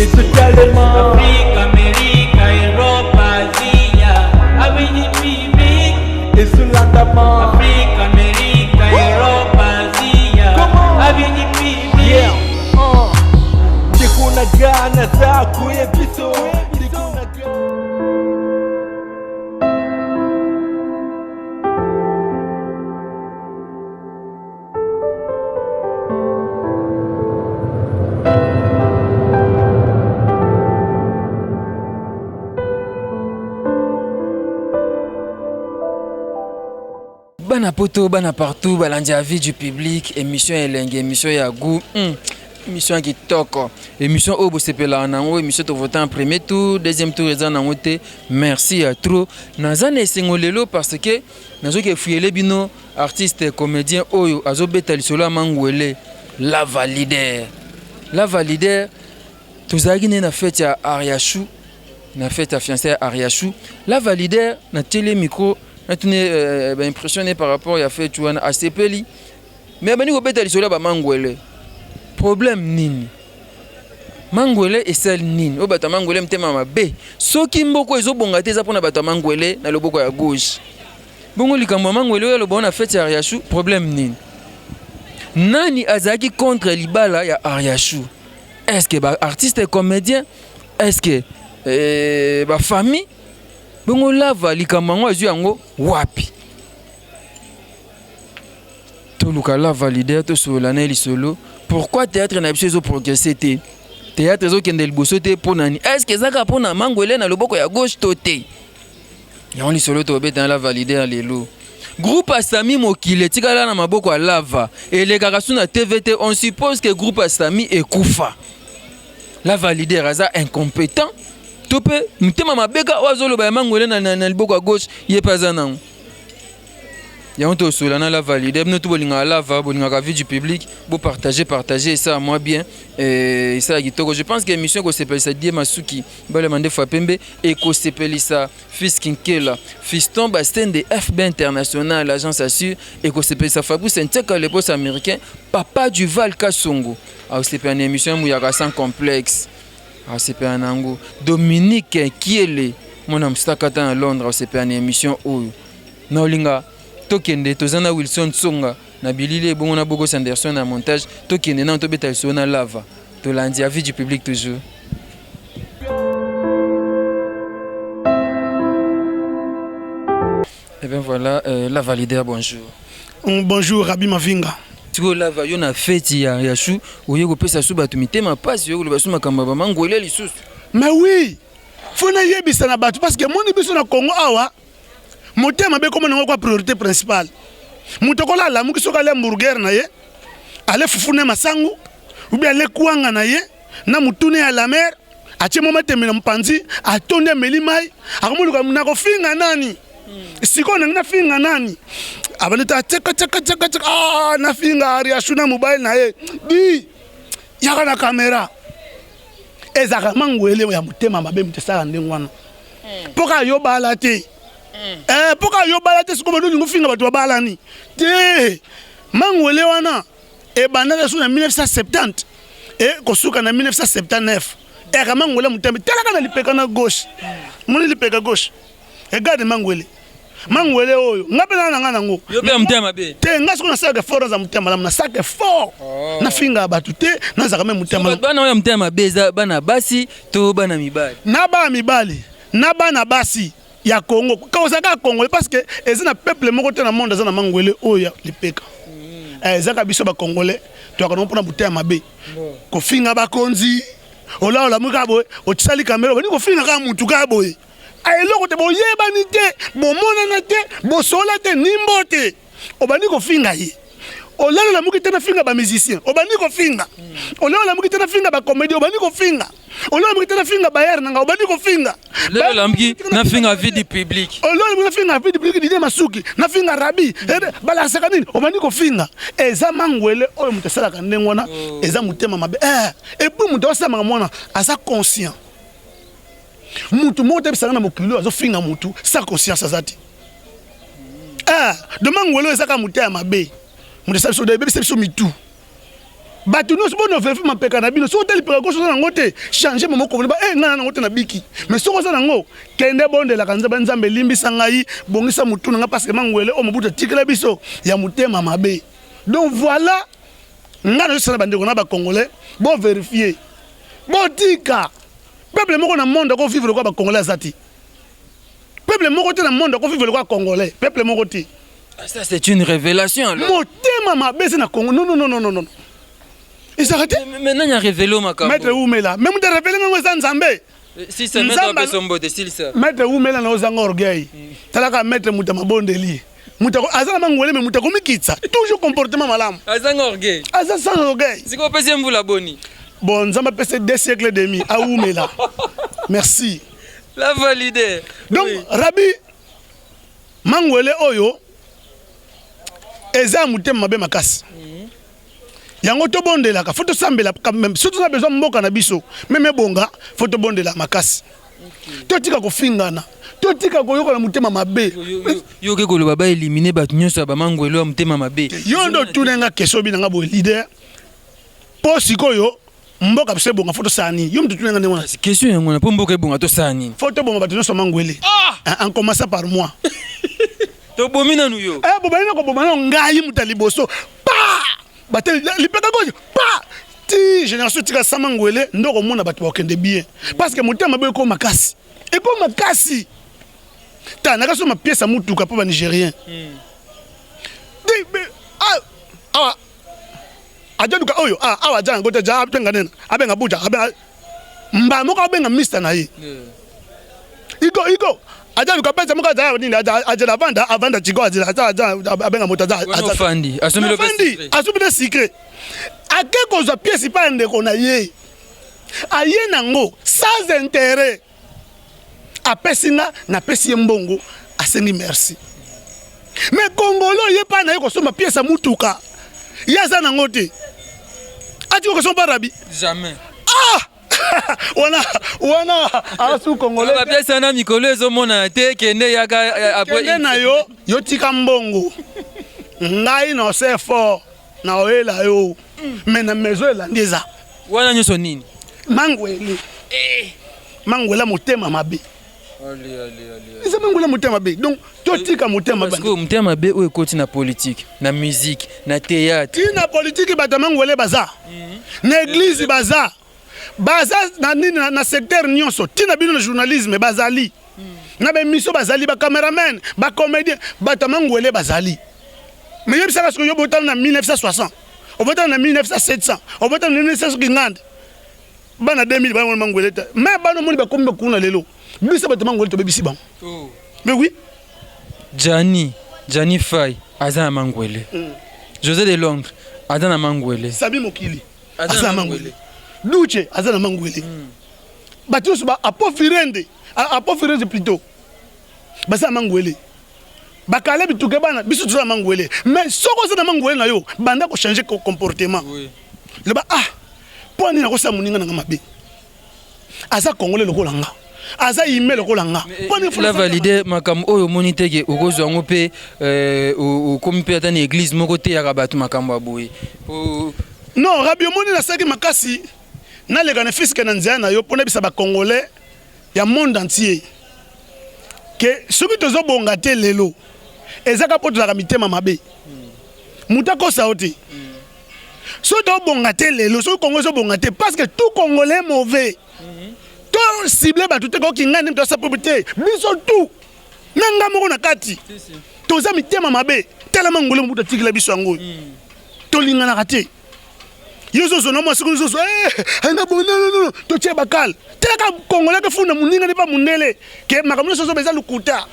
Ezotalema. Afrika, Amerika, Europa, Asia, avis du public. Ezolandama. Afrika, Amerika, Europa, Asia, Come on. avis du public. Yeah. Ndeko na nga naza koyebiso. Ndeko na nga. Bana poto, bana partout, balandi ya vie du public, émission elengi, émission ya goût, émission ya kitoko, émission oyo bosepelaka nango, émission tovote en premier tour, deuxième tour eza nango te. Merci ya trop. Naza na esengo lelo parce que nazoki efuyele bino artiste comédien oyo azobeta lisolo ya Mangwele, Lava Leader. Lava Leader, tozalaki nde na fête ya Ariachou, na fête ya fiancé ya Ariachou. Lava Leader na télé micro natuni baimpressionné par rapport ya fête wana, asepeli mais abandi kobeta lisolo ya bamangwele. Problème nini? Mangwele esali nini? Oyo bato ya mangwele motema mabe. Soki mboko ezobonga te, eza mpona bato ya mangwele na loboko ya gauche. Bongo likambo ya mangwele oyo aloba na fête ya Ariachou, problème nini? Nani azalaki contre libala ya Ariachou? Est-ce que baartiste comédien? Est-ce que bafamille? Bongo Lava likambo yango azwi yango wapi? Toluka Lava Leader, tosolola na ye lisolo. Pourquoi théâtre na biso ezoprogresse te? Théâtre ezokende liboso te mpo nani? Est ce que eza kaka mpo na mangwele na loboko ya gauche to te? Yango lisolo tobeta na Lava Leader lelo. Groupe Asami mokili etikala na maboko ya Lava, elekaka su na TV te. On suppose que groupe Asami ekufa. Lava Leader aza incompétent to mpe motema mabe ka oyo azoloba ya mangwele na liboko ya gauche, ye mpe aza nango. Yango tosola na Lava Leader. Bino to bolingaka Lava, bolingaka vie du public, bopartage, partage, esala mwa bien, esala kitoko. Je pense que émission ekosepelisa Die Masuki Balema Ndefu ya pembe, ekosepelisa Fils Kinkela, Fiston Bastende, FB International, agence assure, ekosepelisa Fabrice Ntiaka, le boss américain, Papa Duval Kasongo akosepela na émission ya Muyaka sans complexe, akosepela na yango. Dominique Kiele, mwana mosakata na Londres, akosepela na émission oyo. Na olinga tokende, toza na Wilson Tsonga na bilili, ebongo na Bogos Anderson na montage. Tokende nano tobeta lisolo na Lava. Tolandi avis du public toujours. Et bien voilà, Lava Leader, bonjour. Bonjour, Rabbi Mavinga. Sikoyo Lava, yo na feti ya Yashu, oye kopesa su bato mitema pasi, oye koloba su makambo ya bamangwele lisusu. Mais oui, faut nayebisa na bato parce que moni biso na Congo awa, motema mabe ekoma nango kwa priorité principale. Moto okola alamuki, soki ale hamburger na ye, ale fufu na masangu ou bien ale kwanga na ye na mutune ya la mer, atie mwa matembe na mopanzi, atondi, ameli mai, akomoluka na kofinga nani. Sikoyo nangi nafinga nani? Abandi ta teka teka teka teka, ah, nafinga Ariashu na mobali na ye. Di yaka na kamera, ezalaka mangwele ya motema mabe. Moto esalaka ndenge wana mpo kaka yo bala te, mpo kaka yo bala te. Sikoyo bando olingi ofinga bato babalani te. Mangwele wana ebandaka so na 1970 e kosuka na 1979. Eyaka mangwele motema. Talaka na lipeka na gauche, moni lipeka gauche, regarde mangwele. Mangwele oyo nga mpe na nga nango. Yo mpe ya motema mabe? Te, nga soki nasalaka effort, naza motema malamu, nasalaka effort, nafingaka bato te, nazalaka me motema malamu. Bana oyo ya motema mabe eza bana basi to bana mibali? Na bana mibali na bana basi ya Congo. Ozalaka congolais, parce que eza na peuple moko te na monde aza na mangwele oyo ya lipeka. Ezaka biso bacongolais toyaka nango mpona motema mabe, kofinga bakonzi. Ola olamuki kaka boye, otisali kamera, obandi kofinga kaka mutu kaka boye. Eloko te, boyebani te, bomonana te, bosola te, nimbo te, obandi kofinga ye. Olala olamuki te, nafinga bamusicien, obandi kofinga. Olala olamuki te, nafinga bacomédien, obandi kofinga. Olala olamuki te, nafinga bayere nanga, obandi kofinga. Lelo olamuki, nafinga vie du public. Olala olamuki, nafinga vie du public, Didie Masuki, nafinga Rabi, balakisaka nini, obandi kofinga. Eza mangwele oyo moto asalaka ndenge wana, eza motema mabe. Et puis moto asalamaka mwana aza conscient. Mutu moko te bisanga na mokili oyo azofinga mutu sans conscience aza te. De mangwele oyo eza kaka motema mabe. Moto asala biso, ebebisa biso mitu. Bato nyonso bona verifie mapeka na bino. Soki otali lipeka gauche oza nango te, changer mama okomona ba eh ngai na nango te na biki. Mais soki oza nango, kende bondelaka Nzambe, Nzambe limbisa ngai, bongisa mutu na ngai parce que mangwele oyo Mobutu atikela biso ya motema mabe. Donc voilà, ngai nazosala bandeko na ba Congolais, bo verifier. Botika peuple moko na monde ako vivre lokola ba Congolais aza te. Peuple moko te na monde ako vivre lokola Congolais, peuple moko te. Ah, ça c'est une révélation alors. Motema mabe c'est na Congo. Non non non non non. Ezalaka te. Mais nani a révélé makambo? Maître Wumela. Mais mutu a révélé ngango eza Nzambe. Eh, si c'est maître apesa mbote silisa. Maître Wumela na ozanga orgueil. Talaka maître mutu mabondeli. Mutu aza na mangwele mais mutu akomikitsa. Toujours comportement malamu. Azanga orgueil. Aza sans orgueil. Siko opesi ye mvula boni? Bon, Nzambe apesi deux siècles et demi. Awumela. Merci. La valide. Donc, oui. Rabbi, Mangwele oyo eza ya motema mabe makasi. Yango tobondelaka, faut tosambela quand même. Surtout na besoin mboka na biso, meme ebonga, faut tobondela makasi. Totika kofingana, totika koyoka na motema mabe. Yo oke koloba ba éliminer bato nyonso ya ba mangwele ya motema mabe. Yo nde otuna nga question bina nga boye leader. Po sikoyo mboka biso ebonga faut tosala nini? Yo moto otuna nga ndenge wana. Question yango wana po mboka ebonga tosala nini? Faut tobonga bato nyonso mangwele. Ah! En commençant par moi. Tobomi nanu yo. Eh bobani na koboma nanu ngai moto ya liboso. Pa! Bate lipeka gauche. Pa! Ti génération tika sama ngwele nde okomona bato bakokende bien. Parce que motema mabe ekoma makasi. Ekoma makasi. Ta nakasoma pièce ya mutuka po ba Nigérien. Ah, ah, ajaluka oyo ah, awa aja yango te ja abenga nena abenga buja abenga mbala moko abenga mista na ye igo igo ajaluka pesa moko aza nini ajela avanda avanda chigo ajela aza aza abenga moto aza afandi afandi asombi na secret ake kozwa pièce epai ya ndeko na ye aye nango sans intérêt apesi nga napesi ye mbongo asengi merci mais congolo ye pa na ye kosomba pièce ya mutuka ye aza nango te atiki kosomba rabi jamais ah wana wana asu congolais ba pièce wana mikolo ezomonana te kende yaka eh, après kende na yo yo tika mbongo ngai na ose fort na oyela yo mais na maison elandi eza wana nyonso nini mangwele eh. mangwela motema mabe eza mangwela motema mabe donc totika motema mabe motema mabe oyo ekoti na politique na musique na théâtre ti na politique bato ya mangwele baza mhm. na église baza baza na nini na secteur nyonso ti na bino na journalisme bazali mhm. na baemission bazali bacameraman bacomédien bato ya mangwele bazali mais yebisaka soki yo botala na 1960 obotala na 1900 obotala na 1900 kingande bana 2000 bana wana mangwele te mais bana omoni bakomi bakuna lelo biso bato mangwele tobebisi bango oh. Mais oui Gianni Gianni Fay aza na mangwele mm. José de Londres aza na mangwele Sabi Mokili aza na mangwele Duce aza na mangwele mm. bato nyonso ba Apo Firende Apo Firende plutôt baza na mangwele bakale bituke bana biso toza na mangwele mais soki oza na mangwele na yo banda kochanger comportement oui. loba ah mpo nini nakosala moninga na nga mabe aza congolais lokola nga aza ime lokola nga la valide makambo oyo omoni te ke okozwa yango mpe euh, okomi mpe ata na église moko teyaka bato makambo ya boye non rabi omoni nasalaki makasi naleka na fiske na nzela na yo mpo nayebisa bacongolais ya monde entier ke soki tozobonga te lelo ezaka mpo tozalaka mitema mabe moto akosa yo te soki tobonga te lelo soki congo ezobonga te parce que tout congolais mauvais to cible bato te koki ngai nde tosa propre te biso tout na nga moko na kati toza mitema mabe tala mangole mobutu atikela biso yango oyo tolinganaka te yo zozo na mwasi kuna zozo eh, anga bongo non non non totie bakale telaka congolais ke funda moninga ne pa mundele ke makambo nyonso ozoba eza lokuta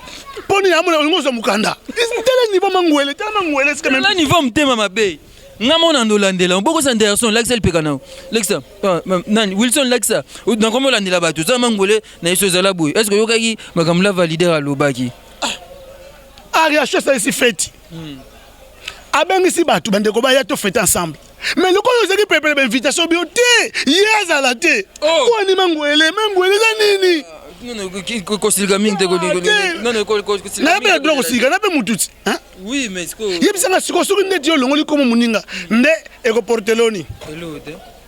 mpo nini amona olingi ozwa mokanda tala niveau mangwele tala mangwele tala niveau motema mabe nga mona ndolandela obokosa Anderson lakisa lipeka na lakisa ah, nani Wilson lakisa nakomi olandela bato oza mangwele na yeso ezala boye est ce que oyokaki makambo la valider alobaki ah, ariacho esalisi feti hmm. Abengisi bato bandeko baya to fete ensemble. Mais lokola ozalaki pepele ba invitation bio te, ye azala te. Oh. Mpo ani mangwele, mangwele eza nini? Kosilika mingi te. Nayebi na droit kosilika na mpe mutu ti. Oui, mais sikoyo Yebisanga sikoyo, soki ndeti yo olongoli komo moninga nde ekoportele oni?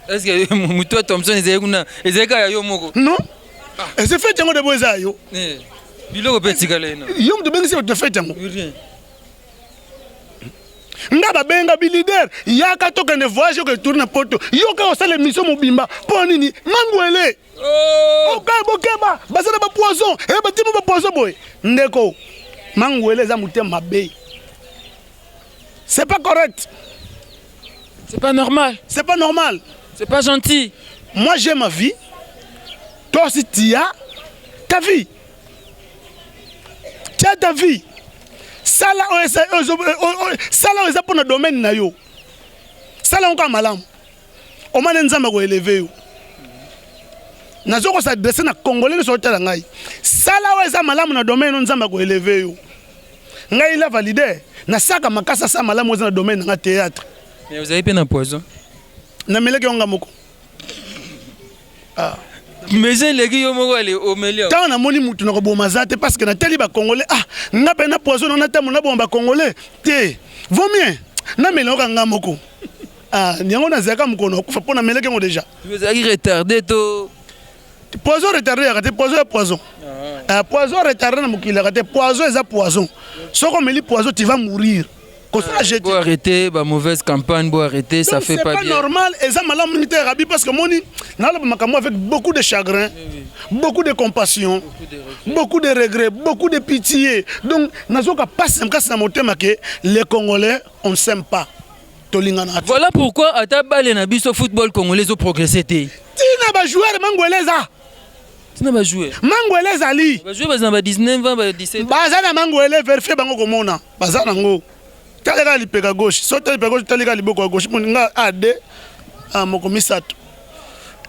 Est ce que motu ya Thomson ezali kuna, ezali kaka ya yo moko? Non, ese fête yango debo eza ya yo. Biloko mpe etikala ye na Yo moto obengisi bato na fête yango. Rien. Nga babenga bilider, yaka tokende voyage, oke tour na Poto, yo kaka osala émission mobimba mpo nini? Mangwele. Oh! Oka bokeba, baza na bapoison e batimi bapoison boye. Ndeko, mangwele eza motema mabe, c'est pas correct. C'est pas normal. C'est pas normal. C'est pas gentil. Moi, j'ai ma vie, toi aussi tu as ta vie. Tu as ta vie. Sala oyo sala oyo eza mpona domaine na yo, sala yango kaka malamu, omane Nzambe akoélever yo. Nazo kos'adresser na Congolais nyonso otala ngai: sala oyo eza malamu na domaine oyo, Nzambe akoélever yo. Ngai Lava Leader, nasaka makasi, asala malamu oyo eza na domaine na nga, théâtre. Mais ozali mpe na poison. Namelaki yango nga moko. Mais eleki yo moko, ale omeli yango. Ntango namoni mutu na koboma aza te, parce que natali Bacongolais, ah, nga mpe na poison na natambo naboma Bacongolais te, vaut mieux namela yoka nga moko. Ah, yango nazalaka mokolo nakufa mpo namelaki yango déjà. Ozalaki retardé to? Poison retardé yaka te. Poison ya poison. Ah, poison retardé na mokili yaka te. Poison eza poison. Soki omeli poison, tu vas mourir. Kosala jeu. Bo arrêter ba mauvaise campagne, bo arrêter, ça Donc, fait c'est pas pas bien. Normal, eza malamu mingi te, Rabi, parce que moni naloba makambo avec beaucoup de chagrin, beaucoup de compassion, beaucoup de regret, beaucoup de pitié. Donc nazoka pasi na makasi na motema ke les Congolais, on ne s'aime pas, tolingana te. Voilà pourquoi ata bale na biso, football congolais ezoprogresser te. Ntina bajoueur mangwele eza. Tina bajoueur. Mangwele ezali. Bajoueur baza na ba 19 ans, ba 17. Baza na mangwele, vérifier bango, komona baza nango. Tala kaka lipeka gauche, so tala lipeka gauche, tali kaka liboko ya gauche, moni nga ad a moko misato.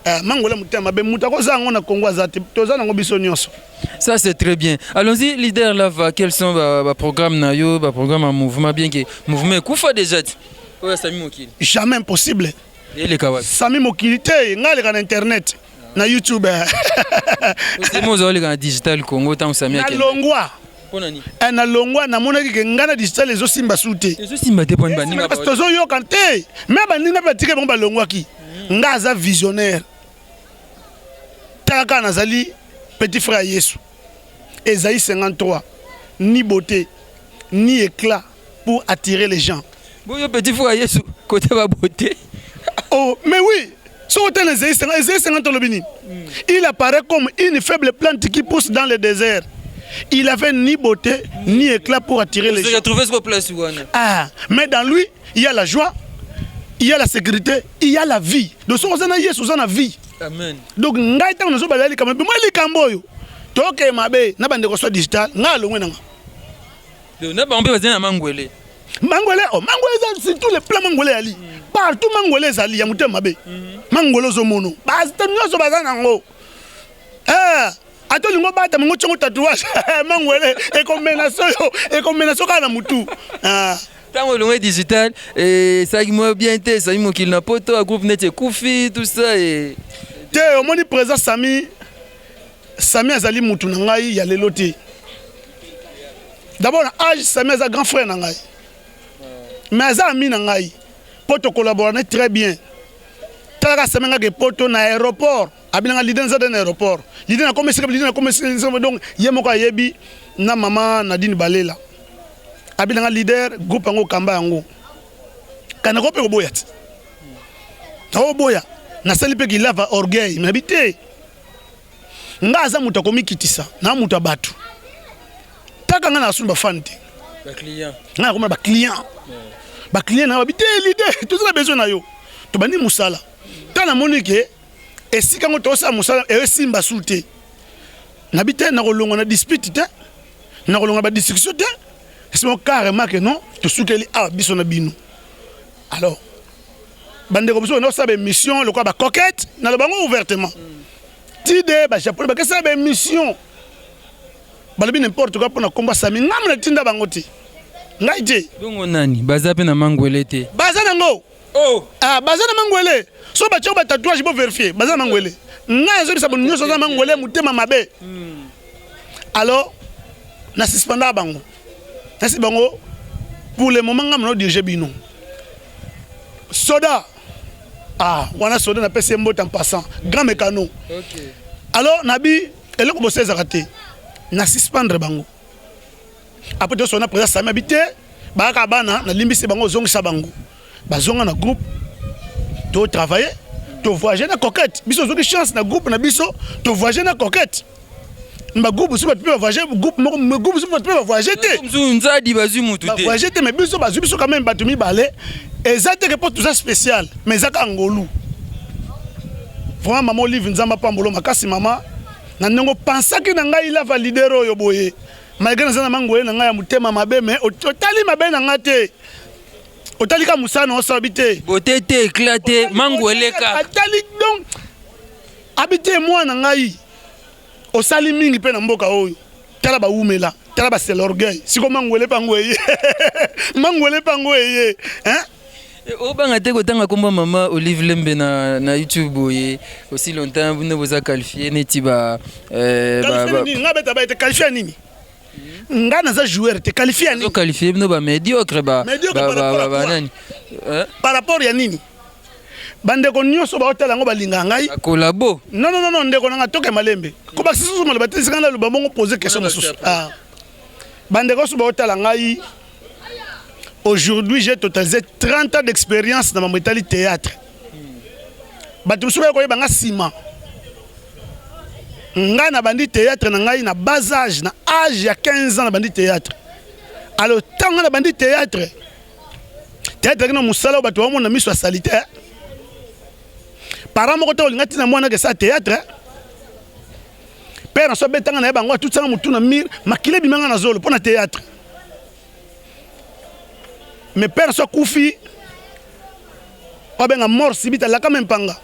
Eh, mangwele, motema mabe, moto akoza yango na Congo aza te, toza nango biso nyonso. Ça, c'est très bien. Allons-y, leader Lava, quels sont ba programme na yo, ba programme en mouvement, bien que mouvement ekufa déjà ti. Oyo Sami Mokili. Jamais impossible. Eleka wapi? Sami Mokili te, ngai aleka na internet, na YouTube. Osemi ozoleka na Digital Congo ntango Sami akende. Nalongwa. Mpona nini? Eh, nalongwa, namonaki ke ngai na digital ezosimba su te. Ezosimba te mponi baninga? Parce tozoyoka te, me baninga mpe batike bango balongwaki. Nga aza visionnaire, tala kaka, nazali petit frère ya Yesu. Esaïe 53: ni beauté ni éclat pour attirer les gens. Boyo petit frère ya Yesu, côté ba beauté. Oh, mais oui, soki otala Esaïe 50, Esaïe 50 olobi nini? Il apparaît comme une faible plante qui pousse dans le désert. Il avait ni beauté ni éclat pour attirer les Se gens. Retrouver sur place wana. Ah, mais dans lui, il y a la joie, il y a la sécurité, il y a la vie. Donc soki oza na Yesu, oza na vie. Amen. Donc ngai, ntango nazobala likambo mpe mwa likambo oyo tokee mabe na bandeko so digital, ngai alongwe nanga. Donc na bango mpe bazali na mangwele. Mangwele, oh, mangwele eza sur tous les plans. Mangwele ezali partout, mangwele ezali ya motema mabe. Mangwele ozomono bato nyonso baza nango. Eh, ata olingo obata mango tiongo tatouage, mangwele ekomena so yo, ekomena so kaka na mutu. Ah. Ntango olongwe digital, esalaki mwa bien te, esali Mokili na Poto ya groupe neti ekufi, tout ça e. Te, omoni président Sami, Sami azali mutu na ngai ya lelo te. D'abord na âge, Sami aza grand frère na ngai, mais aza ami na ngai mpo tocollabora ne très bien. Talaka, Sami ngaki Poto na aéroport, abinanga leader, nza te na aéroport, leader nakomi esika, leader nakomi esika. Donc ye moko ayebi na mama Nadine Balela, abinanga leader, groupe yango okamba yango, kanako mpe koboya ti naoboya. Nasali mpe kilava orgueil, nayebi te nga aza moto akomikitisa na moto ya bato. Taka nga na asuni bafani te. Baclient. Nga nakomona baclient, baclient na babi te, leader, toza na besoin na yo. Tobandi mosala, ntango namoni ke esika yango tosala mosala esimba su te, nabi te, nakolongwa na dispute te, nakolongwa na badiscussion te, esimo carrément ke non, tosukeli awa biso na bino. Alors bandeko biso bandosala baémission lokola bacoquette, naloba yango ouvertement ti de Bajaponais bakesala baémission, balobi n'importe quoi mpona komba Sami. Ngambo natinda bango te, ngai te. Bongo nani baza mpe na mangwele te? Baza nango. Oh. Ah, baza na mangwele. So batiako batatouage, bo vérifier, baza na mangwele. Ngai azobisa bo nyonso aza na mangwele, motema mabe. Alors na suspenda bango, nasi bango pour le moment nga mano dirige bino. Soda ah wana soda napesi ye mbote en passant, grand mécano. Alors nabi eloko bosezaka te, na suspendre bango. Après tosona président Sami abi te, bayaka bana nalimbisi bango, ozongisa bango, bazonga na groupe, to travailler, to voyager na Coquette. Biso ozwaki chance na groupe na biso, to voyager na Coquette. Ba groupe mosusu bato mpe ba voyager, groupe moko, groupe mosusu bato mpe ba voyager te. Mosusu nzadi bazwi mutu te. Ba voyager te, mais biso bazwi biso quand même bato mibale. Eza te ke mpo toza spécial, mais eza kaka ngolu. Vraiment mama Olive, Nzambe apambolo makasi mama na ndenge opansaki na ngai lava leader oyo boye, malgré naza na mangwele na ngai ya motema mabe, mais otali mabe na ngai te, otali ka mosala na osala bi te. Beauté te, éclat te, mangwele kaka. Atali donc abi te, mwana ngai osali mingi mpe na mboka oyo, tala bawumela, tala ba, c'est l'orgueil. Siko mangwele mpe yango eye, mangwele mpe yango eye, hein? Obanga te kotanga komba mama Olive Lembe na YouTube boye aussi longtemps bino boza qualifié neti ba Qualifié nini? Nga beta ba ete qualifié nini? Nga naza joueur te, qualifié ya nini? Qualifié bino ba médiocre ba Médiocre par rapport à quoi? Banani? Par rapport ya nini? Bandeko nyonso baotala yango balingaka ngai. Collabo. Non, non, non, ndeko nanga, toke malembe, kobakisa susu maloba te. Esika naloba bongo, pose question mosusu. Ah. Bandeko nyonso baotala ngai, aujourd'hui j'ai totalisé 30 ans d'expérience na mambo etali théâtre. Bato mosusu baya koyeba nga nsima. Ngai nabandi théâtre na ngai na bas âge, na âge ya 15 ans nabandi théâtre. Alors ntango ngai nabandi théâtre, théâtre na mosala oyo bato bamona miso ya sali te. Parent moko te olinga ntina mwana akesala théâtre. Père na so abetanga na ye bango, atutisanga motu na mire, makila ebimanga na zolo mpo na théâtre. Mais père so akufi, babenga mort subite, alaka me mpanga.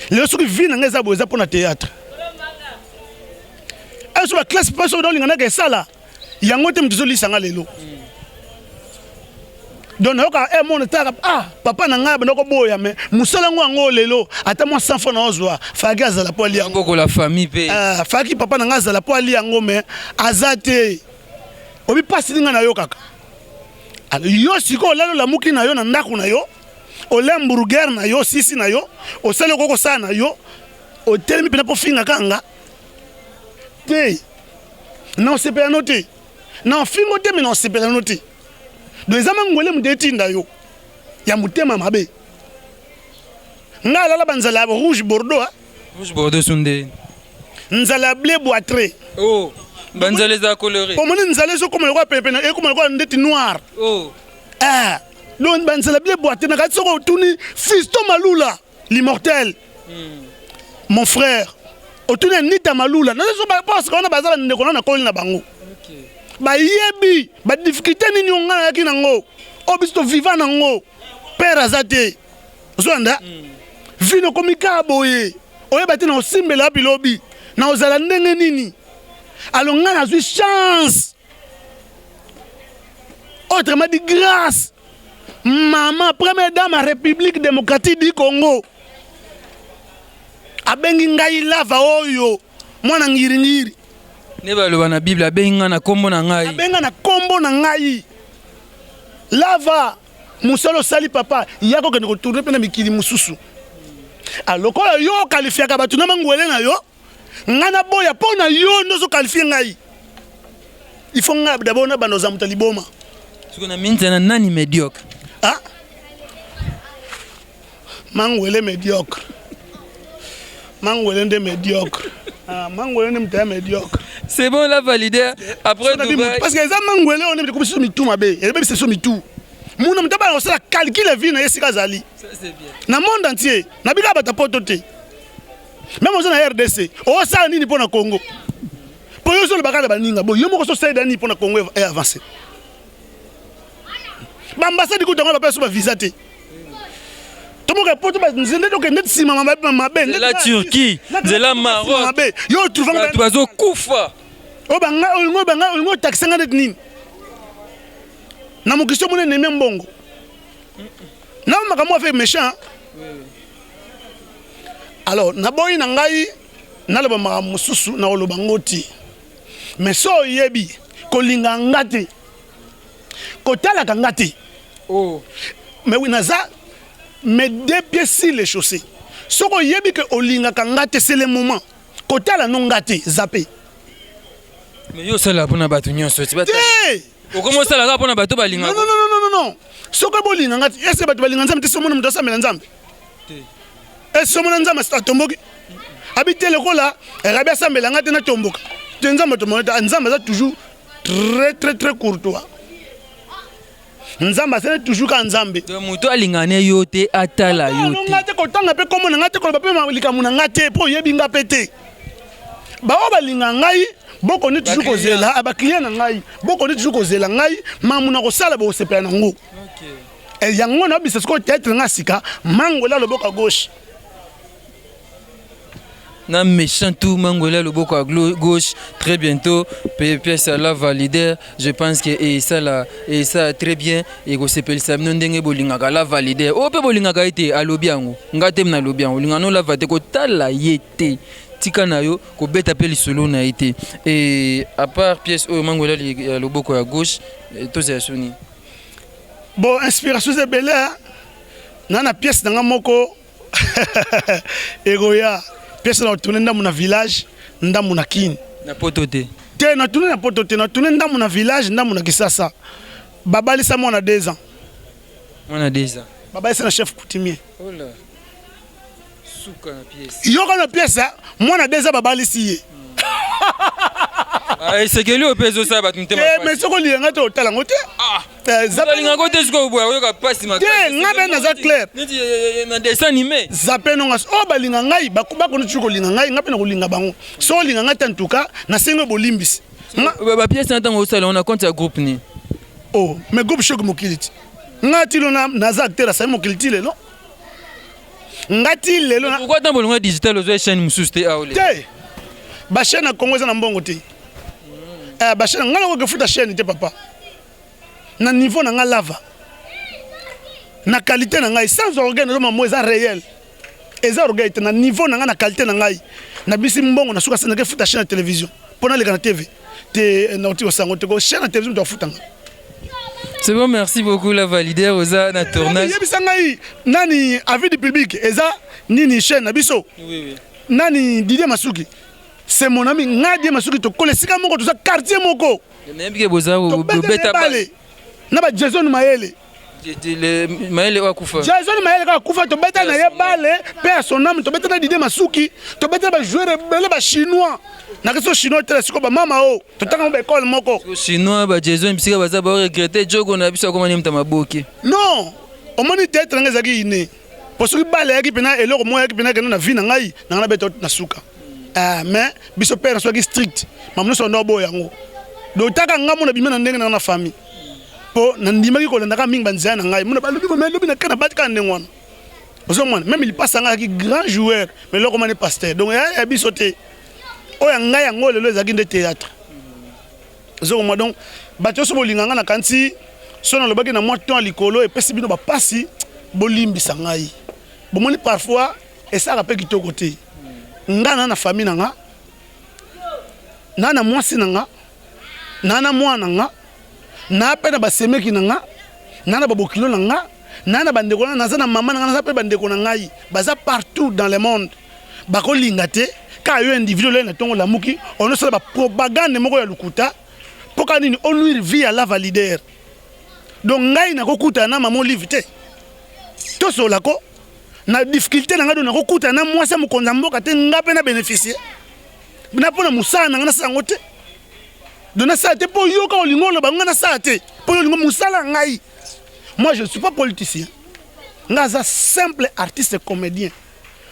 Lelo soki vie na ngai eza boye, eza mpo na théâtre. So ba classe mpe soki olinga naka esala yango te, moto ezolisa nga lelo. Donc nayoka e mona taka, ah, papa na ngai abanda koboya, mais mosala yango yango lelo ata mwa 100 fois na ozwa faki azala mpo alia yango. Kokola famille mpe. Ah, faki papa na ngai azala mpo alia yango, mais aza te. Obi mpasi ninga nayokaka. Alors yo sikoyo olali, olamuki na yo na ndako na yo, olia hamburger na yo, sisi na yo, osali okoki kosala na yo, otelemi mpena mpo fingaka nga te. Na osepela no te, na ofingo te, me na osepela no te. Donc eza mangwele moto etinda yo ya motema mabe. Ngai alala banzala ya rouge bordeaux, ah. Rouge bordeaux sunde? Nzala ya bleu boitré. Oh, banzala eza coloré. Omoni nzala ezokoma lokola penepene, ekoma lokola ndeti noir. Oh. Eh, donc banzala bleu boitré na kati. Soki otuni Fiston Malula l'immortel, mon frère, otuni Anita Malula, parce wana baza bandeko na nakoli na bango, bayebi ba difficulté nini oyo ngai nayaki nango, oyo biso toviva nango. Père aza te, ozolanda vino okomi kaka boye, oyeba te na osimbela wapi, lobi na ozala ndenge nini. Alors ngai nazwi chance, autrement dit grâce, mama première dame ya République démocratique du Congo abengi ngai lava oyo mwana ngiringiri. Nde baloba na Bible, abengi ngai na nkombo na ngai. Abenga na nkombo na ngai, lava mosala osali papa, ya kokende ko tourner mpe na mikili mosusu. Lokola yo oqualifiaka bato na mangwele na yo, ngai naboya mpo na yo nde ozo qualifier ngai. Il faut ngai d'abord na banda oza moto ya liboma. Siko na minza na nani médiocre? Ah, mangwele médiocre, mangwele nde médiocre. Ah, mangwele nde moto ya médiocre. C'est bon, la validé après Dubaï. Parce que eza mangwele oyo nde biso mitu mabe, eyebebisa biso mitu. Muna moto abana kosala calcul ya vie na ye esika azali. Ça, c'est bien. Na monde entier, nabika bato poto te, même oza na RDC, osala nini mpo na Congo? Mpo yo ozoloba kaka na baninga bo, yo moko sosaida nini mpo na Congo e avance? Ba ambassade kuta yango bapesa so ba visa te. Tomoka poto nzende tokende nsima mabe mabe. Nzela Turquie, nzela Maroc. Mabe yo otrouva. Bato bazokufa. Oyo banga olingo, banga olingo otakisa nga neti nini na mokisi omoni enemi ya mbongo na makambo afe méchant. Alors naboyi na ngai naloba makambo mosusu, nakoloba ngo ti. Mais so oyebi kolinga nga te, kotalaka nga te. Oh. Mais oui, naza mes deux pieds sur les chaussées. Soki oyebi ke olingaka nga te, c'est le moment. Kotala no nga te, zappe. Mais yo osalaka mpona bato nyonso ti Te! Okomi osalaka mpona bato balingaka. Non, non, non, non, non, non. Soki bolinga nga te, est-ce que bato balinga Nzambe te? Soki omona moto asambela Nzambe? Te. Est-ce que omona Nzambe atomboki? Abi te lokola rabi asambela nga te natomboka. Te, Nzambe atomboka te. Nzambe aza toujours très très très courtois. Nzambe asali toujours kaka Nzambe. Donc moto alingaka ne yo te, atala yo te. Nga te, kotanga mpe kombo na nga te, koloba mpe likambo na nga te, mpo oyebi nga mpe te. Baoyo balinga ngai bokoni toujours kozela baclient na ngai, bokoni toujours kozela ngai mamu na kosala, bokosepela nango. Yango nayebisa sikoyo théâtre nga sika Mangwele loboko ya gauche. Na méchant tout Mangwele loboko à gauche, très bientôt pièce la valider. Je pense que et ça là et ça très bien et ko sepelisa bino ndenge bolingaka la valider. O pe bolingaka ete alobi yango nga te, na lobi yango linga no lava te, kotala ye te, tika na yo kobeta mpe lisolo na ye te. Et à part pièce oyo Mangwele ya loboko ya gauche, tozala soni. Bon, inspiration eza ebele na pièce na nga moko ekoya, pièce na tourne ndambo na village, ndambo na Kini. Na poto te? Te, na tourne na poto te, na tourne ndambo na village, ndambo na Kisasa. Babalisa mwana 2 ans. Mwana 2 ans. Babalisa na chef coutumier. Ola. Suka na pièce. Yoka na pièce, mwana 2 ans babalisi ye. Esekeli oyo mpe ezosala bato motema. Mais soki olinga te, otala yango te. Olingaka te, sikoyo boya oyoka mpasi. Te, nga mpe naza clair. Neti na dessin animé. Zape nonga oyo balinga ngai bakoni toujours kolinga ngai, nga mpe na kolinga bango. So olinga ngai te, en tout cas nasengi bolimbisi. Bapièce na ntango osala yango na compte ya groupe nini? Oh, mais groupe Choc Mokili ti nga ti lelo naza acteur asali mokili ti lelo, nga ti lelo. Pourquoi ntango bolingo digital ozwa chaîne mosusu te aole? Te, bachaîne ya Congo eza na mbongo te. Bachaîne nga nakoki futa chaîne te, papa. Na niveau na nga lava, na qualité na ngai, sans orgueil nazoma mo, eza réel, eza orgueil te. Na niveau na ngai, na qualité na ngai, nabisi mbongo na suka se nake futa chaîne ya télévision mpo naleka na TV te, nauti kosango te ko chaîne ya télévision moto afutanga. C'est bon, merci beaucoup la valider oza na tournage. Yebisa ngai nani avis du public eza nini, chaîne na biso? Oui. Nani? Didier Masuki, c'est mon ami. Ngai Didier Masuki tokola esika moko, toza quartier moko. Nayebi ke boza bobeta bale na ba Jason Mayele. Mayele oyo akufa. Jason Mayele kaka akufa, tobeta na ye bale mpe ya son âme. Tobeta na Didier Masuki, tobeta na bajoueur ebele, bachinois nakesi chinois tela sikoyo, bamama oyo totanga mo baekole moko. Chinois, ba Jason bisika baza baregretter jogo na biso akoma nini, maboke. Non, omoni théâtre nanga ezalaki ine po soki bale eyaki mpena eloko moko eyaki mpena kende na vie na ngai na ngai nabeta na suka. Mais biso père nasoki strict, mamu nyonso ndo aboya yango. Donc taka nga mona bima na ndenge na nga na famille mpo nandimaki kolandaka mingi banzela na ngai mona balobi me lobi na kaka na bati kaka ndenge wana. Ozomona même lipasa ngai azalaki grand joueur, mais eloko mani pasteur. Donc ya biso te oyo ya ngai yango lelo ezalaki nde théâtre, ozokomwa. Donc bato nyonso bolinga ngai, nakanisi so nalobaki na mwa ton ya likolo epesi bino bapasi, bolimbisa ngai. Bomoni, parfois esalaka mpe kitoko te. Ngai na famille na nga, na mwasi na nga, na mwana na nga, na mpe na basemeki na nga, na babokilo na nga, na bandeko na naza na mama na nga, naza mpe bandeko na ngai baza partout dans le monde. Bakolinga te kaka yo individu olai na ntongo olamuki onosala bapropagande moko ya lokuta mpo kaka nini onuire vie ya lava leader. Donc ngai nakokutana na mama Olive te, tosolako na difficulté na ngai. Do nakokutana na mwasi ya mokonzi ya mboka te, nga mpe na bénéficie na mpo na mosala na ngai nasala yango te. Donc nasala te mpo yoka olingo oloba ngai nasala te mpo yo olingo mosala ya ngai. Moi, je ne suis pas politicien, ngai aza simple artiste comédien.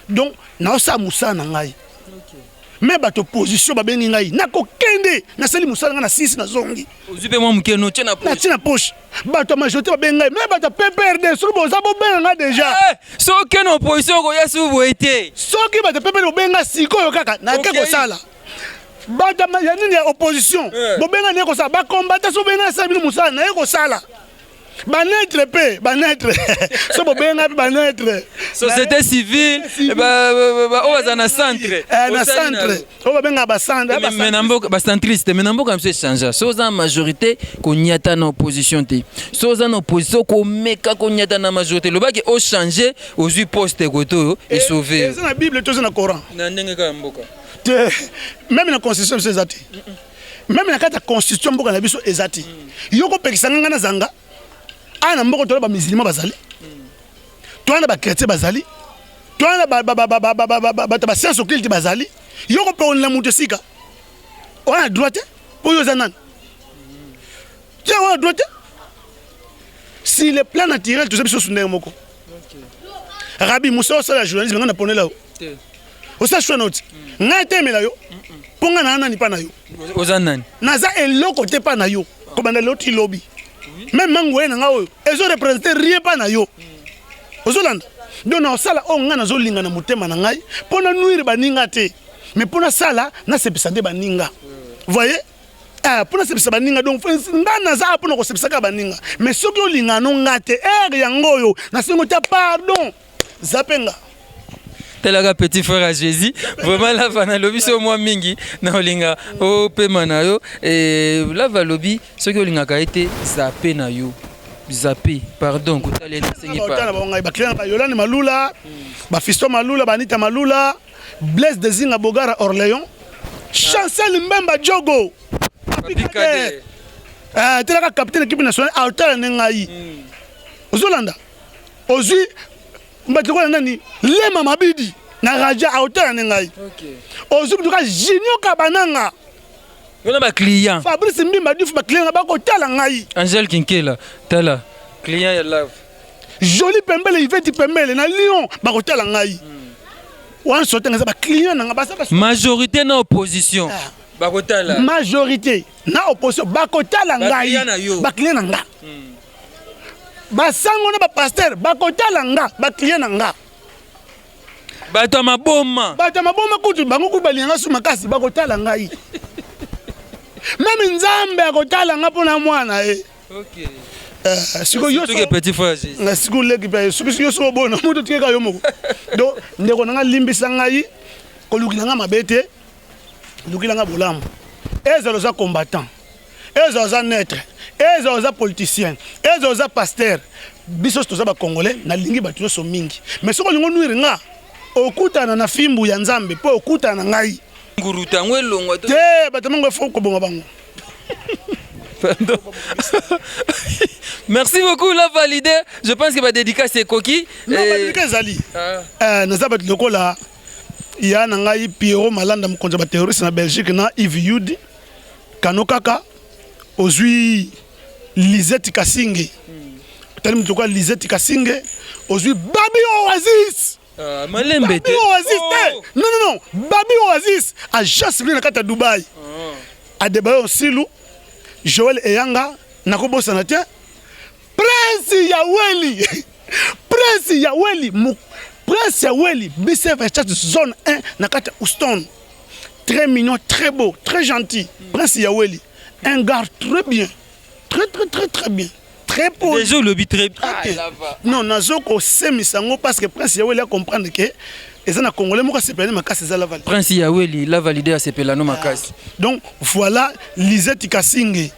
Donc naosala mosala na ngai. Me bato opposition babengi ngai, nakokende, nasali mosala ngai na sisi, nazongi. Ozwi mpe mwa moke no tie na poche. Natie na poche. Bato ya majorité babengi ngai, me bato ya PPRD soki boza bobenga ngai déjà. Soki na opposition okoya su boye te. Soki bato ya PPRD bobenga sikoyo kaka nake kosala. Bato ya nini ya opposition bobenga naye kosala, bakombata so bobenga nasala bino mosala naye kosala. Banaitre mpe banaitre, so bobenga mpe banaitre. Société civile, oyo baza na centre. Eh, na centre oyo babengaka bacentre. Mais na mboka bacentriste, mais na mboka na biso échange. So oza na majorité, konyata na opposition te. So oza na opposition, komeka konyata na majorité. Lobaki ochange, ozwi poste kote oyo esauve. Eza na Bible to eza na Coran? Na ndenge kaka mboka. Te, même na constitution biso eza te. Même na kati ya constitution mboka na biso eza te. Yo kopekisa nga, nga nazanga awa na mboka. Tola bamusulman bazali, toa na bachrétien bazali, toa na bato bascience occulte bazali. Yo kopekolela moto esika wana droit te, mpo oyo oza nani te, wana droit te. Sur le plan naturel, toza biso ndenge moko. Rabi Musa, osala journalisme, nga naponela yo, osala choix na yo ti. Ngai atemela yo mpo ngai naa nani mpa na yo? Oza nani? Naza eloko te mpa na yo. Kobanda lelo ti lobi, même mangoye na ngai oyo ezo représente rien mpa na yo. Ozolanda? Donc naosala oyo ngai nazolinga na motema na ngai, mpo na nuire baninga te, mais mpo nasala nasepesa nde baninga. Voyez, mpo nasepesa baninga. Donc nga naza awa mpo na kosepesaka baninga. Mais soki olinga no nga te, ere yango oyo nasengo te pardon, zape nga. Talaka petit frère à Jésus. Vraiment, Lava, nalobi so mwa mingi na olinga opema na yo. Lava alobi soki olingaka ye te, zape na yo, zape, pardon, kotala ye, nasengi. Otala bango ngai baclient, bayolani Malula, bafisto Malula, Banita Malula, Blaise Dezinga, Bogara Orléans, Chancel Mbemba, Jogo Papi Kader. Telaka capitaine équipe nationale, aotala nde ngai. Ozolanda? Ozwi bato lokola nani, Lema Mabidi na Raja, aotala nde ngai. Ozwi mutuka Junior Kabananga. Wana baclient. Fabrice Mbimba Dufu, baclient nga bakotala ngai. Angel Kinkela, tala client ya Lave. Joli Pembele, Iveti Pembele na Lyon, bakotala ngai. Wana sotenga eza baclient na nga baza Majorité na opposition bakotala. Majorité na opposition bakotala ngai. Baclient na yo. Baclient na nga, basango na bapasteur bakotala nga, baclient na nga. Bato ya maboma. Bato ya maboma kutu, bango kutu balinganga su makasi, bakotala ngai. Même Nzambe akotala nga mpona mwana ye. Sikoyo yo petit frère Jésus. Na sikoyo leki mpe soki yo soki obona moto tikeka yo moko. Donc ndeko na nga, limbisa ngai, kolukila nga mabe te, lukila nga bolamu. Ezala oza combattant, ezala oza neutre, ezala oza politicien, ezala oza pasteur, biso toza bacongolais. Nalingi bato nyonso mingi, mais soki olingi onuire nga, okutana na fimbu ya Nzambe, mpo okutana na ngai. Nguruta yango elongwa. Te, bato mango efo kobonga bango. Pardon. Merci beaucoup, Lava Leader. Je pense que ma dédicace est coquille. Non, ma dédicace ezali. Naza bato lokola ya na ngai Pierrot Malanda, mokonzi ya baterroriste na Belgique, na Yves Yudi Kano kaka. Ozwi Lisette Kasinge, otali moto lokola Lisette Kasinge, ozwi Babi Oasis. Malembe te. Babi Oasis te. Non, non, non, Babi Oasis, agence bino na kati ya Dubai. Adebayo Nsilu, Joel Eyanga, nakobosana te Prince Yaweli, Prince Yaweli, Prince Yaweli, BC24 zone 1 na kati ya Houston. Très mignon, très beau, très gentil. Prince Yaweli, un gars très bien, très très très très bien, très poli. Déjà olobi très Ah, non, nazo kosemisa yango parce que Prince Yaweli a comprendre que eza na Congolais moko asepelani makasi, eza Lavali. Prince Yaweli, Lava Leader asepelano makasi. Donc voilà, Lisette Kasinge,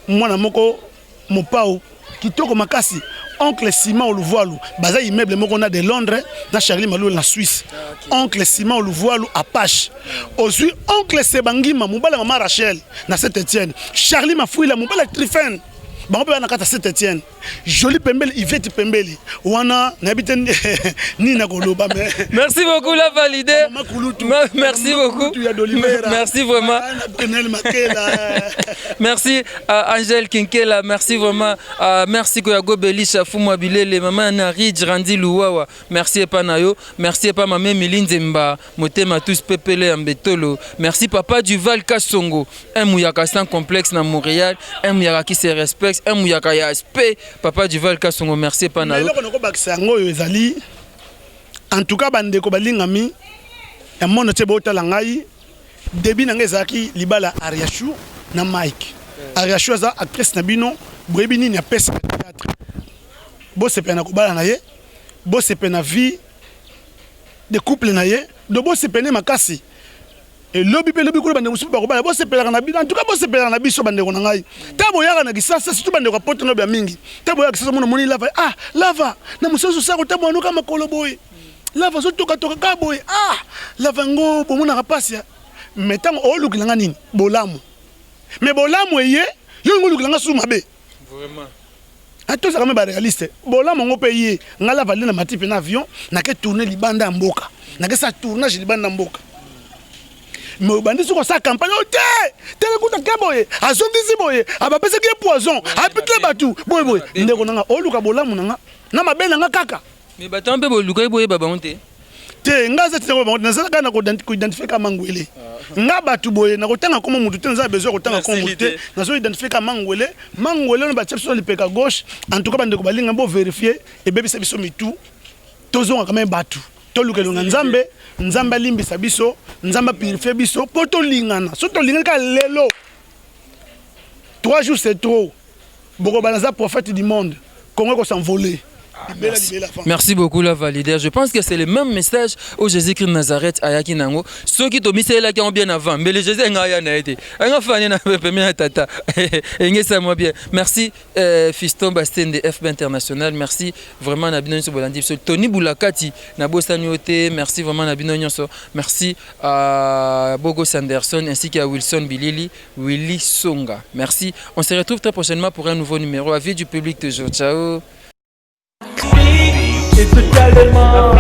mwana moko mopao kitoko makasi. Oncle Simon Oluvualu, baza immeuble moko na de Londres na Charlie Malula na Suisse. Oncle Simon Oluvualu Apache. Ozwi oncle Sebangima, mobala mama Rachel na Saint Etienne, Charlie Mafuila, mobala Trifen, bango mpe bana kati ya Saint Etienne. Joli Pembele, Iveti Pembele wana, nayebi te nini nakoloba, mais Merci beaucoup, Lava Leader. Mama Kulutu. Merci Mama beaucoup. Kulutu ya Dolivera. Merci vraiment. Ana Brunel Makela. Merci à Angèle Kinkela, merci vraiment. Merci Koyago Belisha Fumwa Bilele, Maman Narid Randi Luwawa. Merci epa na yo. Merci epa Mame Milinzemba, Motema tous Pepele Ambetolo. Merci Papa Duval Kasongo, un mouyaka sans complexe na Montréal, un mouyaka qui se respecte, un mouyaka ya aspect. Papa Duval Kasongo, merci epa na yo. Eloko nakobakisa yango oyo ezali, en tout cas bandeko balingami ya mono tie, botala ngai, début na ngai ezalaki libala Ariachou na Mike. Ariachou aza actrice na bino. Boyebi nini apesaka théâtre. Bosepela na kobala na ye, bosepela na vie de couple na ye, do bosepela ne makasi. Elobi mpe elobi kuna, bandeko mosusu bakobala, bosepelaka na bino. En tout cas, bosepelaka na biso, bandeko na ngai. Ta boyaka na Kisasa, surtout bandeko ya Poto na ya mingi. Ta boyaka Kisasa, mona moni Lava, ah, Lava na mosusu osaka kotambola noka makolo boye, Lava azotokatoka kaka boye, ah, Lava yango bomonaka mpasi. Mais ntango olukela nga nini? Bolamu. Mais bolamu eye, yo olingi olukela nga susu mabe. Tozalaka me baréaliste. Bolamu yango mpe ye ngai Lava nde na mati mpe na avion, nake tourne libanda ya mboka, nake sa tournage libanda ya mboka. Mais obandi soki osala campagne oyo te, tele kuta ke boye, azongisi boye, abapesaki ye poison, apikile bato boye boye. Ndeko na nga, oluka bolamu na nga na mabe na nga kaka. Mais bato mpe bolukaki boyeba bango te. Te, nga aza tina bango, naza kaka na koidentifie ka Mangwele. Nga bato boye nakotanga kombo mutu te, naza na besoin ya kotanga kombo mutu te. Nazo identifie ka Mangwele. Mangwele wana batia biso na lipeka gauche. En tout cas, bandeko balinga boverifie, ebebisa biso mitu. Tozongaka me bato, toluka elongi na Nzambe. Nzambe alimbisa biso, Nzambe apurifie biso mpo tolingana. So tolingani kaka lelo, 3 jours c'est trop. Bokobana aza prophète du monde, Congo ekos'envoler libela libela. Merci beaucoup, la validaire. Je pense que c'est le même message au Jésus-Christ de Nazareth ayaki nango. Ceux qui tomiselaki yango bien avant. Mais le Jésus nga ya na été. Nga fani na pembe na tata. Engesa moi bien. Merci Fiston Bastien de FB International. Merci vraiment na bino nyonso bolandi biso. Tony Boulakati na bosani ote. Merci vraiment na bino nyonso. Merci à Bogo Sanderson ainsi qu'à Wilson Bilili, Willy Songa. Merci. On se retrouve très prochainement pour un nouveau numéro. Avis du public toujours. Ciao. Et totalement.